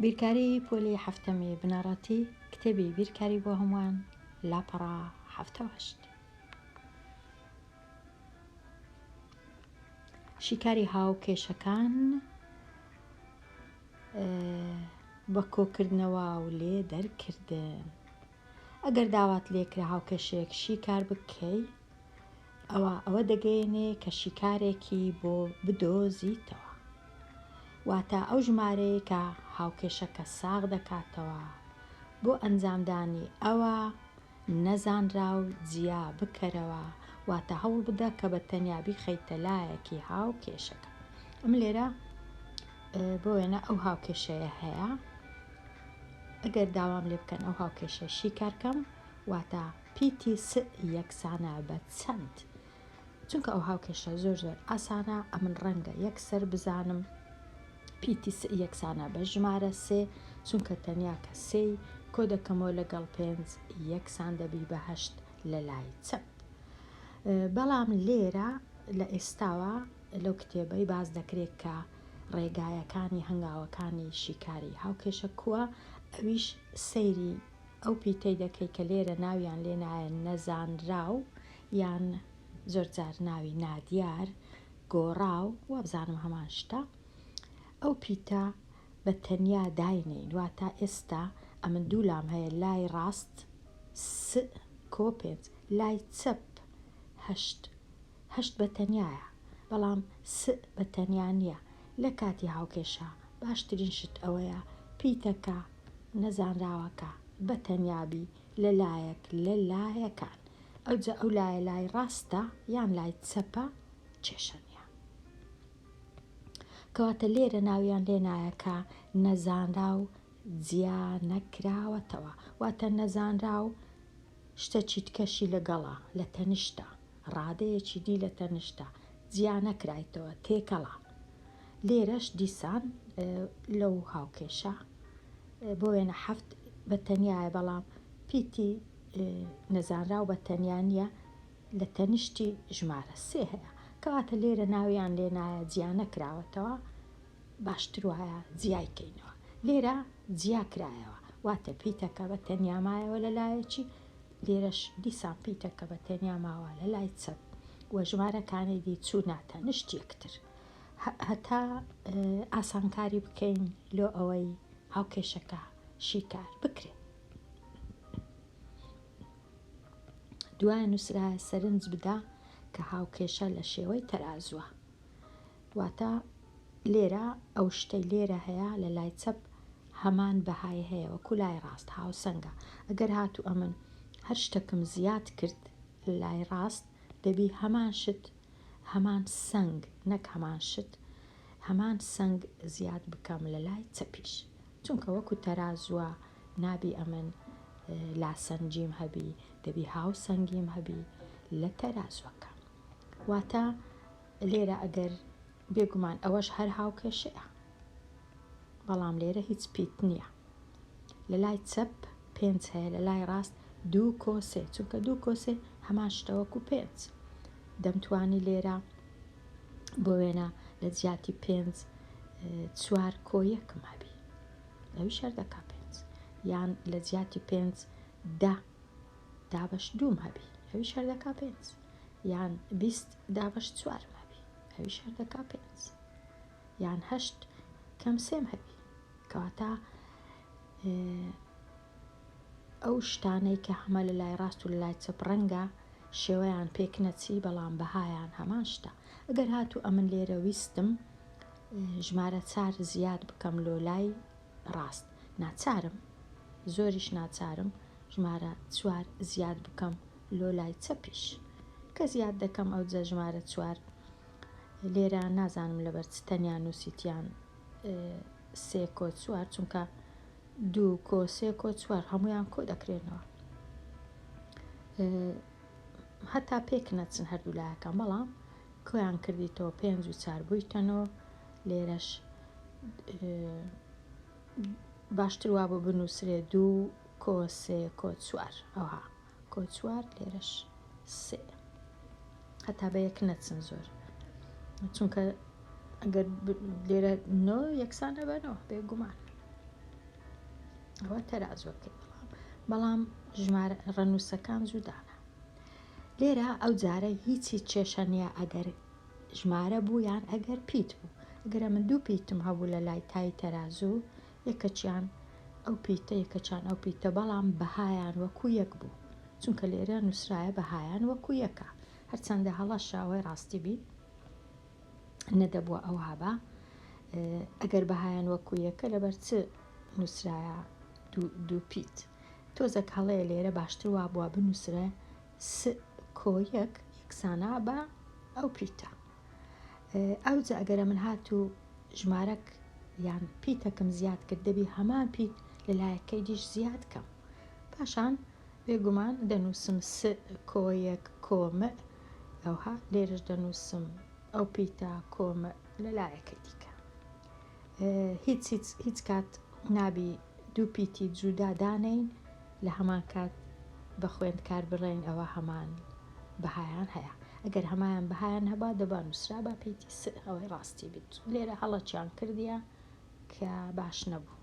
بیرکاری پۆلی حەفتەمی بنەڕەتی کتێبی بیرکاری بۆ هەمووان لاپەڕە 78. شیکاری هاوکێشەکان بە کۆکردنەوە و لێ دەرکردن. ئەگەر داوات لێکرا هاوکێشەیەک شیکار بکەی ئەوا ئەوە دەگەیەنێ کە شیکارێکی بۆ بدۆزیتەوە. واتە ئەو ژمارەیەی کە هاوکێشەکە ساغ دەکاتەوە بۆ ئەنجامدانی ئەوە نەزانراو جیا بکەرەوە، واتە هەوڵبدە کە بە تەنیا بیخەیتە لایەکی هاوکێشەکە. ئەمن لێرە بۆ وێنە ئەو هاوکێشەیە هەیە، ئەگەر داوام لێ بکەن ئەو هاوکێشە شیکار کەم، واتە پیتی س یەکسانە بە چەند؟ چونکە ئەو هاوکێشە زۆر زۆر ئاسانە، ئەمن ڕەنگە یەکسەر بزانم پیتی س یەکسانە بە ژمارە سێ، چونکە تەنیا کە سێی کۆ دەکەمەوە لەگەڵ پێنج یەکسان دەبی بە هەشت لە لای چەپ. بەڵام لێرە لە ئێستاوە لەو کتێبەی باس دەکرێت کە ڕێگایەکانی هەنگاوەکانی شیکاری هاوکێشە کووە، ئەویش سەیری ئەو پیتەی دەکەی کە لێرە ناویان لێ نایە نەزانراو یان زۆر جار ناوی نادیار، گۆڕاو، وابزانم هەمان شتە، ئەو پیتە بە تەنیا داینێین واتە ئێستا ئەمن دوو لام هەیە لای ڕاست س کۆ پێنج لای چەپ هەشت هەشت بە تەنیایە بەڵام س بە تەنیا نییە لە کاتی هاوکێشە باشترین شت ئەوەیە پیتەکە نەزانراوەکە بە تەنیا بی لە لایەک لە لایەکان ئەوجا ئەو لایە لای ڕاستە یان لای چەپە کێشە نیە. کەواتە لێرە ناویان لێ نایە کە نەزانراو جیا نەکراوەتەوە واتە نەزانراو شتەکی تکەشی لەگەڵە لە تەنیشتە ڕادەیەکی دی لە تەنیشتە جیا نەکرایتەوە تێکەڵە لێرەش دیسان لەو هاوکێشە بۆ وێنە حەفت بە تەنیایە بەڵام پیتی نەزانراو بە تەنیا نییە لە تەنیشتی ژمارە سێ هەیە کەواتە لێرە ناویان لێ نایە جیا نەکراوەتەوە باشتر وایە جیای کەینەوە لێرە جیا کرایەوە واتە پیتەکە بە تەنیا مایەوە لە لایەکی لێرەش دیسان پیتەکە بە تەنیا ماوە لە لای چەپ و ژمارەکانی دی چوونە تەنیشت یەکتر هەتا ئاسانکاری بکەین لۆ ئەوەی هاوکێشەکە شیکار بکرێت. دوایە نووسرایە سەرنج بدە کە هاوکێشە لە شێوەی تەرازووە واتە لێرە ئەو شتەی لێرە هەیە لە لای چەپ هەمان بەهای هەیە وەکو لای ڕاست هاوسەنگە ئەگەر هاتوو ئەمن هەر شتەکم زیاد کرد لە لای ڕاست دەبی هەمان شت هەمان سەنگ نەک هەمان شت هەمان سەنگ زیاد بکەم لە لای چەپیش چونکە وەکو تەرازووە نابی ئەمن لاسەنگیم هەبی دەبی هاوسەنگیم هەبی لە تەرازوەکە واتە لێرە ئەگەر بێگومان ئەوەش هەر هاوکێشەیە بەڵام لێرە هیچ پیت نییە لە لای چەپ پێنج هەیە لە لای ڕاست دوو کۆ سێ چونکە دوو کۆ سێ هەمان شتە وەکو پێنج دەمتوانی لێرە بۆ وێنە لە جیاتی پێنج چوار کۆ یەکم هەبی ئەویش هەر دەکا پێنج یان لە جیاتی پێنج دە دابەش دووم هەبی ئەویش هەر دەکا پێنج یان 20 دابەش چوارم هەبی ئەویش هەر دەکا پێنج یان هەشت کەم سێم هەبی کەواتە ئەو شتانەی کە هەمە لە لای ڕاست و لە لای چەپ ڕەنگە شێوەیان پێک نەچی بەڵام بەهایان هەمان شتە ئەگەر هاتوو ئەمن لێرە ویستم ژمارە چار زیاد بکەم لۆ لای ڕاست ناچارم زۆریش ناچارم ژمارە چوار زیاد بکەم لۆ لای چەپیش کە زیاد دەکەم ئەوجە ژمارە چوار لێرە نازانم لەبەر چ تەنیا نووسیتیان سێ کۆ چوار چونکە دوو کۆ سێ کۆ چوار هەمویان کۆ دەکرێنەوە هەتا پێک نەچن هەردوو لایەکان بەڵام کۆیان کردیتەوە پێنج و چار بوویتە نۆ لێرەش باشتر وابوو بنووسرێ دوو کۆ سێ کۆ چوار ئەوها کۆ چوار لێرەش سێ هەتا بە یەک نەچن زۆر چونکە ئەگەر لێرە نۆ یەکسانە بە نۆ بێگومان. ئەوە تەرازوەکەی بەڵام بەڵام ژمارە ڕەنووسەکان جودانە لێرە ئەو جارە هیچی کێشە نییە ئەگەر ژمارە بوو یان ئەگەر پیت بوو ئەگەرە من دوو پیتم هەبوو لە لای تای تەرازوو یەکەچیان ئەو پیتە یەکەچان ئەو پیتە بەڵام بەهایان وەکو یەک بوو چونکە لێرە نووسرایە بەهایان وەکو یەکە هەرچەندە هەڵەشە ئەوەی ڕاستی بی نەدەبووە ئەوها بە ئەگەر بەهایان وەکو یەکە لەبەر چ نووسرایە دوو پیت تۆزەک هەڵەیە لێرە باشتر وابووە بنووسرێ س کۆ یەک یەکسانە بە ئەو پیتە ئەوجا ئەگەرە من هاتوو ژمارەک یان پیتەکم زیاد کرد دەبی هەمان پیت لە لایەکەی دیش زیاد کەم پاشان بێگومان دەنووسم س کۆ یەک کۆ م ئەوها لێرەش دەنووسم ئەو پیتە کۆ م لە لایەکەی دیکە هیچ هیچ هیچ کات نابی دوو پیتی جودا دانێین لە هەمان کات بە خوێندکار بڵێین ئەوە هەمان بەهایان هەیە ئەگەر هەمایان بەهایان هەبا دەبا نووسرابا پیتی س ئەوەی ڕاستی بیت لێرە هەڵەچیان کردیە کە باش نەبوو.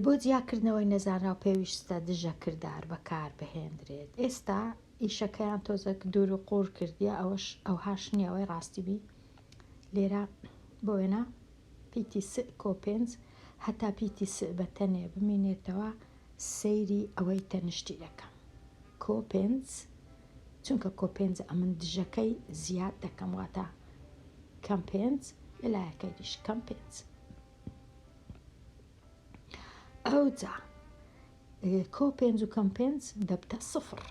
بۆ جیاکردنەوەی نەزانراو پێویستە دژە کردار بەکار بهێندرێت. ئێستا ئیشەکەیان تۆزەک دوور و قوور کردیە ئەوەش ئەوهاش نییە ئەوەی ڕاستی بی لێرە بۆ وێنە پیتی س کۆ پێنج هەتا پیتی س بە تەنێ بمینێتەوە سەیری ئەوەی تەنشتی دەکەم کۆ پێنج چونکە کۆ پێنج ئەمن دژەکەی زیاد دەکەم واتە کەم پێنج لە لایەکەی دیش کەم پێنج ئەوجا کۆ پێنج و کەم پێنج دەبتە سفر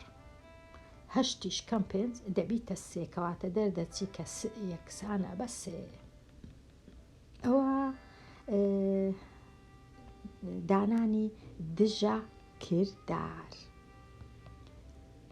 هەشتیش کەم پێنج دەبیتە سێ کەواتە دەردەچی کە س یەکسانە بە سێ ئەوە دانانی دژە کردار.